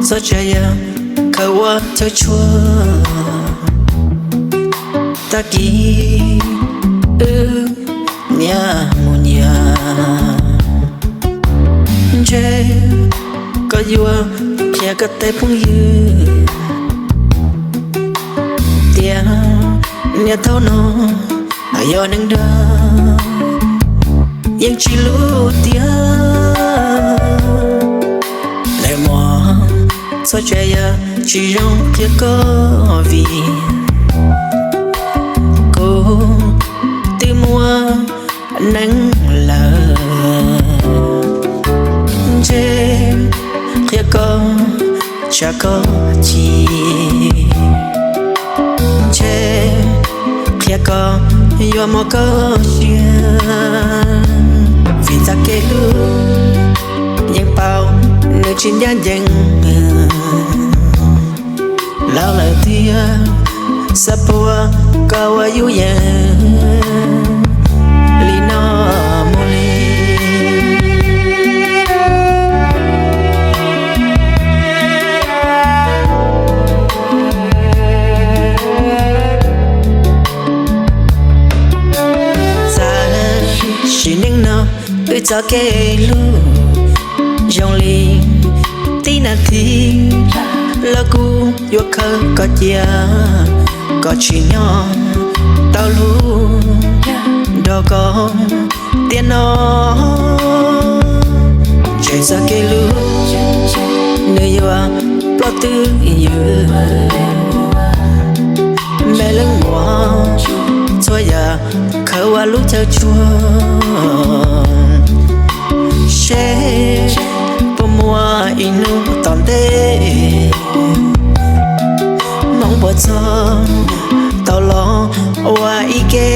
txhob tsav yam khaws ua chaw tshuaj. Tag kis wb nyias mus nyias, ntshe koj yuav qhia koj tej phooj ywg tias niam thaum no yog neeg dag, yeej tsis lub tiag. Lawm muaj, txhob tsav yam tsis zoo qhia koj vim kuv twb muaj neeg lawm. Ntshe qhia koj tshav koj ci, ntshe qhia koj yuav mob koj siab. Vim txoj kev hlub yeej paub nws tsis ncaj ncees, laus lawm thiab xav puag koj ua yub yees li no mus li. Txawm sim neej no wb txoj kev hlub zoo li tib nas this los kuv yuav khaws koj cia, koj tsim nyog tau hlub nrog koj tiam no. Ntshe txoj kev hlub nws yuav ploj twj ywm, me leej muam, txhua yam khaws ua lub chaw tshuaj, seb puas muaj ib hnub tom ntej hmoov puas txog tau los ua ib ke